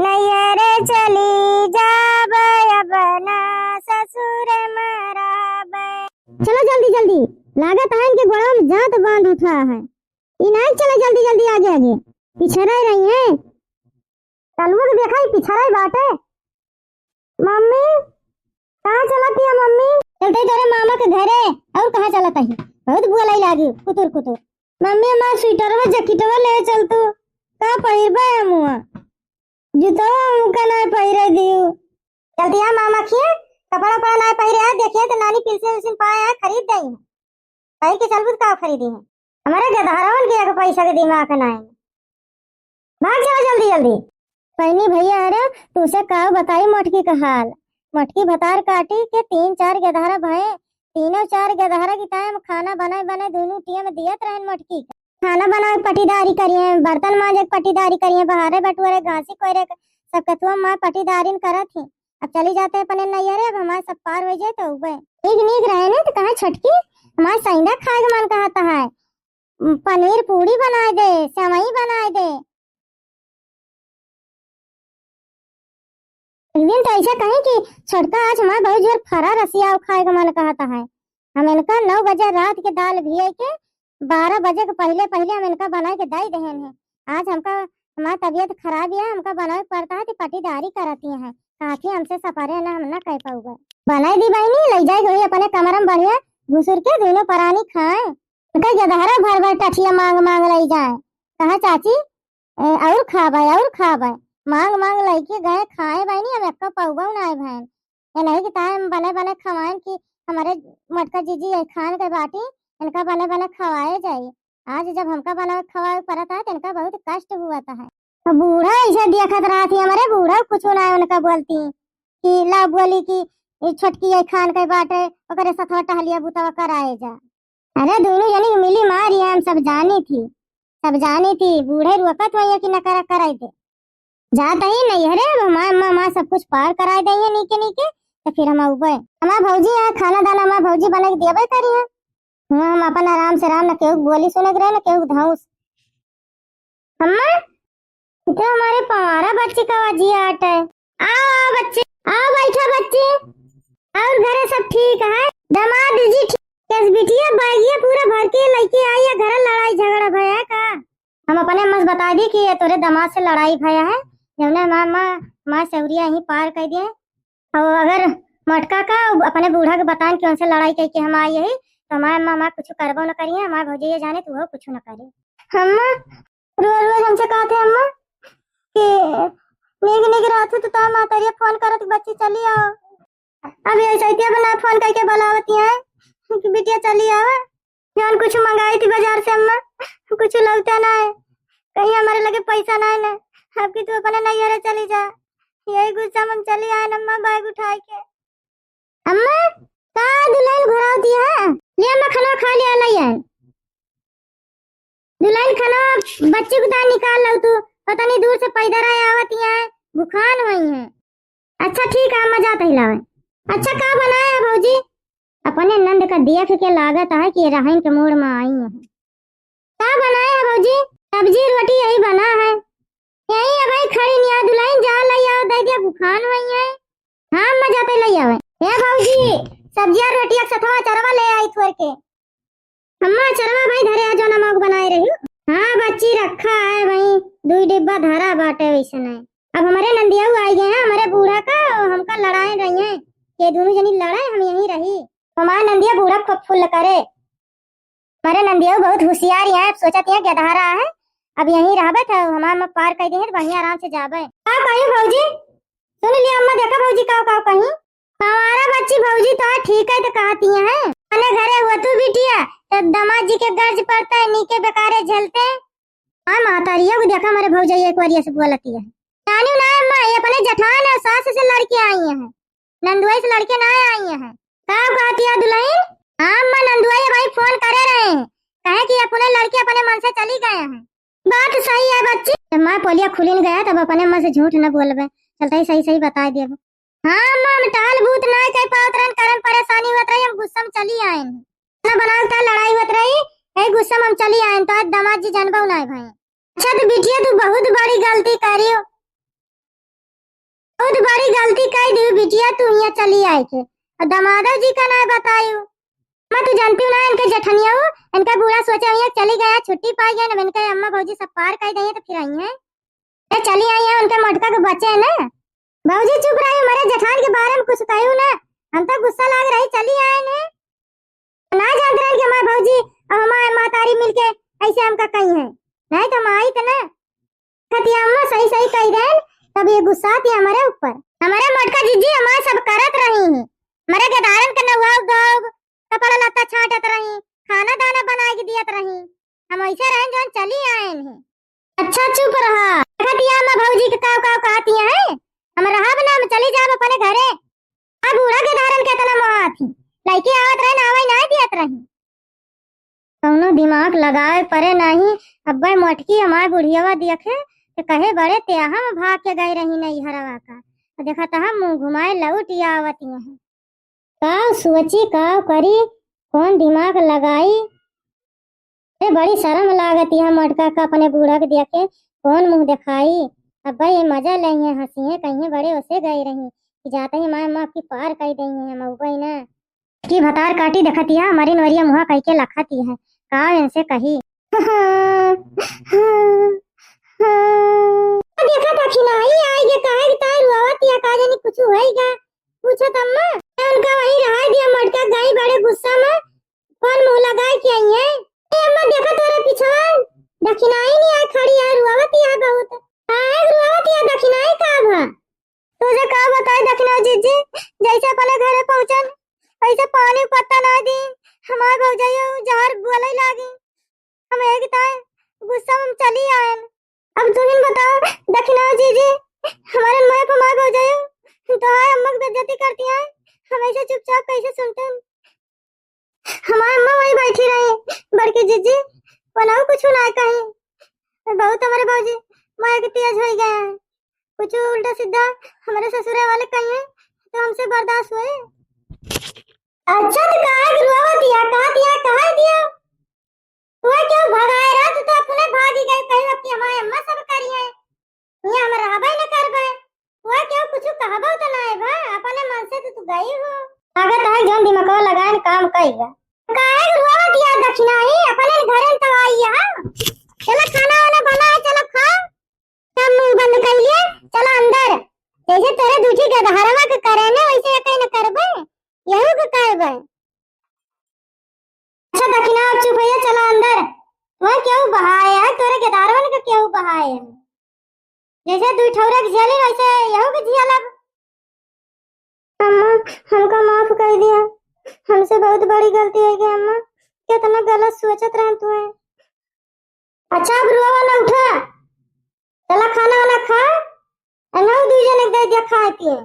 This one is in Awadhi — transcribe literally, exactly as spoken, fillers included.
नैहर चली जाब, अब ना ससुर मराब। चलो जल्दी जल्दी, लागत है इनके गोड़वा में जात बांध उठा है। ई नाई चले जल्दी जल्दी आगे आगे, पिछड़े रही है। कलुआ के देखा, ई पिछड़े बाटे। मम्मी, कहाँ चलत हिया मम्मी? चलते तोरे मामा के घरे, और कहाँ चलत ही? बहुत बुआ लाई लागी, कुतुर कुतुर। मम्मी, हमार स्वेटरवा जैकेटवा ले चल तू, का पहिरबे हम हुआ? जूतवा हमका ना पहिरे दियो। चलती है मामा खिया, कपड़ा उपड़ा ना पहिरे है, देखिए तो नानी पिलसिन उलसिन पाए है, खरीद दे। पहिर के चलबू तो का खरीदी है? हमारे गदहरवन के एक पैसा के दिमाग ना है। भाग चला जल्दी जल्दी। पैनी भैया, अरे तुसे का बताई मोटकी का हाल। मोटकी भतार काटी के तीन चार गदहरा भए, तीनों चार गदहरा की ताए हम खाना बनाए बनाए दोनों टिया में दियत रहन मोटकी के। खाना बनाए के पटीदारी करिए, बर्तन मांजे के पटीदारी करिए, बहारे बटुआरे घासी कोयरे के सब कथुआ माँ पटीदारिन करत ही। अब चली जाते अपने नैहरे, अब हमारे सब पार हो जाए तो उबे। नीक नीक रहे ने तो कहे छोटकी, हमारे सैंदा खाए के मन कहता है, पनीर पूड़ी बनाए दे, सेवई बनाए दे। एक दिन तो ऐसे कहीं कि छोटका आज हमार बहुत जोर फरा रसिया खाए का मन कहता है। हम इनका नौ बजे रात के दाल भिए के बारह बजे के पहले पहले हम इनका बनाए के दे देहन है। आज हमका हमार तबीयत खराब है, हमका बनाए के पड़ता है तो पटीदारी करती है, काकी हमसे सपरे ना, हम ना कह पाऊबे। बनाए दी बहनी, ले जाए के होई अपने कमरा में बढ़िया घुसुर के दोनों परानी खाए। उनका गदहरा भर भर टठिया मांग मांग ले जाए। कहा चाची, ए, और खाबे, और खाबे। मांग मांग लइके गए, खाए बहनी, हम एक्को पउबो ना आए भैन। ये नहीं कि ताए हम बने बने खवाएन कि हमारे मोटका जीजी ये खान के बाटी, इनका बने बने खवाए जाई। आज जब हमका बना खवाए पड़त है, तो इनका बहुत कष्ट हुआ है। अब बूढ़ा ऐसे देखत रहती, हमारे बूढ़ा कुछ ना है उनका बोलती कि ला बोली कि ये छोटकी ये खान के बाटे, ओकरे सथवा टहलिया बुतवा कराए जा। अरे दोनों जनी मिली मारी है, हम सब जानी थी, सब जानी थी। बूढ़े रोकत हुई कि न करा कराई दे। जात ही नहीं, अरे अब हमार अम्मा, अम्मा सब कुछ पार कराए देंगे नीके नीके, तो फिर हम अउबे। हमार भौजी यहाँ खाना दाना हमार भौजी बना के देबे करी है। हुआ हम अपन आराम से आराम, न केहू के बोली सुने के रहे, न केहू के धौंस। अम्मा, इतना हमारे पंवारा बच्ची का आवाजी आट है। आओ, आओ बच्ची, आओ बैठा बच्ची। और घरे सब ठीक है? दामाद जी ठीक है? बिटिया बैगिया पूरा भर के लेके आई है, घर लड़ाई झगड़ा भया है का? हम अपने अम्मा से बता दी कि ये तोरे दामाद से लड़ाई भया है, जौने हमार माँ, माँ सौरिया यहीं पार कर दिए। और अगर मोटका का अपने बूढ़ा के बताएन कि उनसे लड़ाई करके हम आई है, तो हमारे अम्मा, अम्मा कुछ करबो न करिए, हमारे भौजी ये जाने तो वो कुछ न करे। अम्मा, रोज रोज हमसे कहते हैं अम्मा कि नीक नीक रहत हो तो तार महतरिया फोन करत, "बच्ची चली आओ।" अब ऐसे ही अब ना फोन करके बुलावती हैं कि "बिटिया चली आओ।" जौन कुछ मंगाई थी बाजार से अम्मा, कुछ लौटा ना है, कहीं हमारे लगे पैसा ना है ना, अब कि तू अपने नैहरे चली जा। यही गुस्सा में हम चली आए अम्मा, बैग उठाए के। अम्मा, का दुल्हन घुरावती है? ले अम्मा, खाना खा लिया, लाई है। दुल्हन खाना बच्ची को दान निकाल लो तू, पता नहीं दूर से पैदल आए आवत यहाँ, भुखान हुई है। अच्छा ठीक है, अम्मा जात ही लावे। अच्छा का बनाए है भौजी? अपने नंद का देख के लागत है कि रहन के मूड में आई है। का बनाए है भौजी? सब्जी रोटी यही बना है। यही है भाई, खड़ी निया दुल्हन जा लाई आओ, दे दिया भुखान हुई है। हाँ अम्मा जाते लाई आवे। हे भौजी, सब्जिया रोटिया के सथवा चरवा ले आई थोड़ के। अम्मा, चरवा भाई धरे आ, जौन अम्मा को बनाए रही। हाँ बच्ची, रखा है वहीं, दुई डिब्बा धरा बाटे वैसे नहीं। अब हमारे नंदिया आई गए हैं, हमारे बूढ़ा का, हमका लड़ाए रही हैं, ये दोनों जनी लड़े, हम यहीं रही। हमारे नंदिया बूढ़ा खूब फुल करे, हमारे नंदिया बहुत होशियार है, अब सोचत है गदहरा है, अब यहीं रहबे तो हमार अम्मा पार कर दी है तो बढ़िया आराम से जाबे। का कही भौजी? सुन लिया अम्मा, देखा भौजी का, का कही। हमारा बच्ची भौजी तो ठीक है तो कहती है, अने घरे हुआ तू बिटिया, तो दामाद जी के गर्ज पड़ता है, नीके बेकारे झेलते। हाँ महतारिया को देखा हमारे भौजाई एक बार ऐसे बोलती है। जानियो ना अम्मा, ये अपने जेठान और सास से लड़के आई हैं, नंदुआई से लड़के ना आई हैं। का कहती है दुल्हन? हाँ अम्मा, नंदुआई भाई फोन करे रहे हैं, कहे कि अपने लड़के अपने मन से चली गए हैं। बात सही है बच्ची। जब माँ पोलिया खुलिन गया तब अपने अम्मा से झूठ न बोलबे, चलते ही सही सही बता देब। हाँ अम्मा, हम टहल बूत नाय कर पावत रहन, करन परेशानी होत रही, हम गुस्सा में चली आयन। ना बनावत रहे, लड़ाई होत रही, यही गुस्सा में हम चली आयन, तो आज दामाद जी जानबो नाय भाई। अच्छा तो बिटिया तू बहुत बड़ी गलती करियो। गलती कइ दिउ बिटिया, तू हियाँ चली आइके। अउर दमादउ जी का नाहीं बताइउ। अम्मा, तू जानतिउ ना, इनके जेठनिया हो, इनका बूढ़ा सोचे हुए चली गया, छुट्टी पाइ गया, अब इनके अम्मा भउजी सब पार कइ दिहे तो फिर अइहैं। ए, चली आइ हैं, उनके मोटका के बच्चे हैं ना। भउजी चुप रही, हमरे जेठान के बारे में कुछ कहिउ ना, हम तो गुस्सा लाग रही, चली आए ने। ना जानत रहे कि हमार भउजी अउर हमार महतारी मिलके अइसे हमका कहिहैं, नाहीं तो हम आइत ना। कतिया अम्मा सही सही कहि देन, तब ये गुस्साती हमरे ऊपर। हमरे मोटका जिज्जी हमार सब करत रही हैं, हमरे गदारन के नहवाउब धोउब, कपड़ा लत्ता छांटत रही, खाना दाना बनाइ के दियत रही। हम अइसे रहेन जउन चली आएन हैं। अच्छा चुप रहा, देखतिया अम्मा भउजी के काव काव कहतिया हैं। हम रहब ना, हम चली जाब अपने घरे। आ बूढ़ा गदारन के एतना मोहात ही, लइके आवत रहे ना, आवइ नाहीं दियत रही। कउनो दिमाग लगाए परे नाहीं। अब्बे मोटकी हमार बुढ़ियवा देखे तो कहे, बड़े तेहम भाग के गइ रही नइहरवा का, देखत ह मुँह घुमाए लउटि आवति हैं। काव सोची, काव करी, कउन दिमाग लगाई। अरे, बड़ी सरम लागति है मोटका का अपने बूढ़ा के देखे, कउन मुँह देखाई। अब्बे ये मजा लइहैं, हँसिहैं, कहिहैं बड़े ओसे गइ रही कि जात ही माय माँ की पार कइ दिहे हैं मउबई ना। की भतार काटी देखतिया, मरी नोरिया मुँहा कइके लखतिया है, काव इनसे कही। देखा दखिनाई आइगे, काहे कि ताई रुआवतिया, का जानी कुछ होइगा। पूछत अम्मा, उनका वहीं रहाई दिया, मोटका गई बड़े गुस्सा में, कउन मुँह लगाए के आई है। ए अम्मा, देखा तोरे पिछवा, दखिनाई नहीं आए, खड़ी है, रुआवतिया बहुत। काहे रुआवतिया, दखिनाई का भा? तुझे का बताई दखिना जिज्जी, जइसे अपने घरे पहुँचन, वइसे पानी पत्ता ना दी, हमार भउजइयो जहर बोलइ लागी। हम एक ताए गुस्सा में चली आएन। अब तुहिन बताओ दखिना जिज्जी, हमरे माय को मार भउजइयो, तोहार अम्मा की बेइज्जती करती हैं, हम अइसे चुपचाप कइसे सुनतेन? हमार अम्मा वहीं बैठी रही, बड़की जिज्जी, वनहु कुछ ना कही। बहुत हमरे भउजी मार के तेज होइ गए हैं, कुछ उल्टा सीधा हमरे ससुरे वाले कही हैं, तो हमसे बर्दाश्त हुए। अच्छा, तो काहे के रुआवतिया, कहा दिया, कहा दिया? तू क्यों भगाए रहा? तू तो अपने भागी गई, कहीं अब कि हमारे अम्मा सब करी है। यहाँ हम रहबे न करबे। तू क्यों कुछ कहबो तो नहीं बा, अपने मन से तो तू गई हो। अगर तहार जौन दिमागवा लगाए न काम कइगा। काहे के रुआवतिया दखिना ही, अपने घरे न तो आई है। चला खाना वाना बना है, चला खा। सब मुंह बंद कर लिए, चला अंदर। जैसे तेरे दूठी गदहरवा के करे ने, वैसे ये कहीं न करबे, यहू के करबे। अच्छा दखिना, अब चुप हो जा, चला अंदर। वह केहू बहाए है, तोरे गदहरवन के केहू बहाए है। जैसे दुई ठौरा के झेली, वैसे यहू के झेलब। अम्मा, हमका माफ कर दिया, हमसे बहुत बड़ी गलती होइ गई अम्मा, कितना गलत सोचत रहन तू है। अच्छा, अब रोवा ना, उठा, चला खाना वाना खा, अनहु दुई जने के दे दिया खाए पिए।